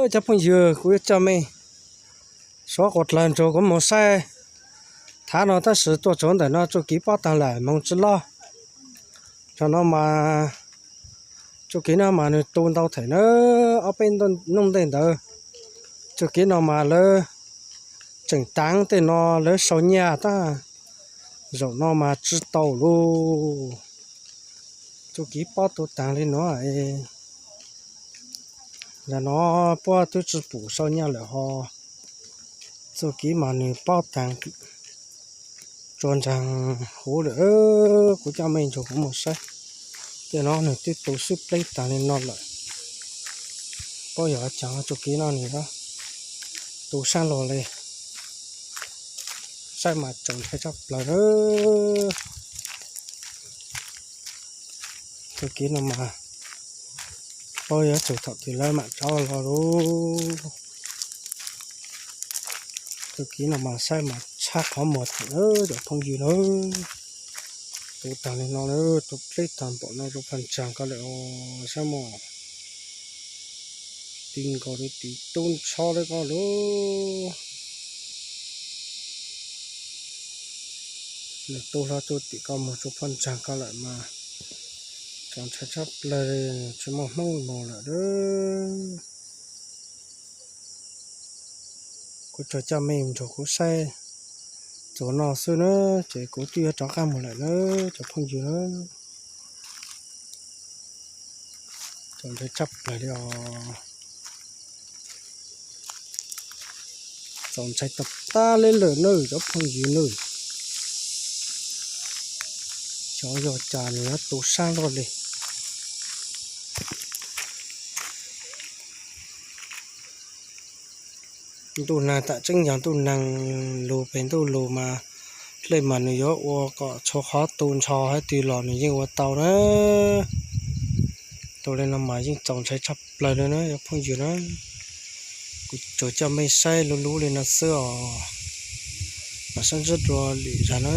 Cov phooj ywg, kuv yuav coj mej suav quas dlawg nrug kuv moog saib. Thav no tab sis tuaj txug ntawm no txuj kev pob taag lawm, moog tsi loj. Thav no mas txuj kev no mas nwg tu ntau theem na, ob peb nub ntej ntawd. Txuj kev no mas lawv tseem taav tej no lawv sau nyaj tab, zaum no mas tsi tau lug. Txuj kev pob tu taag le nuav. Yog no puab twb tsi pum sau nyaj lawm hos. Txuj kev mas nwg pob taag tsua ntsaag huv lawm. Kuv coj mej nrug kuv moog saib. Tej no nwg twb tu swb pleb taag le no lawm. Puab yog caag txuj kev no nwg tu saab lug le. Saib mas txaus ntshai tshaj plawg. Txuj kev no mas puab yuav txug thaum twg lawv maam rov los lug. Txuj kev no mas saib mas tshab qhov muag tseem cov phooj ywg na. Tu taag le no, tu pleb taag npaum no rua paj ntsaag ko lawm os. Saib mas ti nkaus le tim tub ntsho le ko lug. Nwg tu hlo txug tim ko moog rua paj ntsaag ko lawm mas txaus ntshai tshaj plawg, tsi muaj Hmoob lug lawm. Kuv tsuas coj mej nrug kuv saib txug no xwb na, ces kuv twb yuav rov qaab moog lawm na cov phooj ywg na. Txaus ntshai tshaj plawg le os. Txaus ntshai tag tag le lawm na cov phooj ywg na. Xyov yog cas nwg yuav tu saab lug le. Ntuj naag tam tseeb yog ntuj naag lug peg ntuj lug mas dlej mas nwg yuav ua kom txhua qhov tu ntsho hab twg los nwg yeej ua tau na. Tu le no mas yeej txaus ntshai tshaj plawg le na cov phooj ywg na. Kuv tsuas coj mej saib lub lub le no xwb os, mas saib ntsib dua lwm zag na.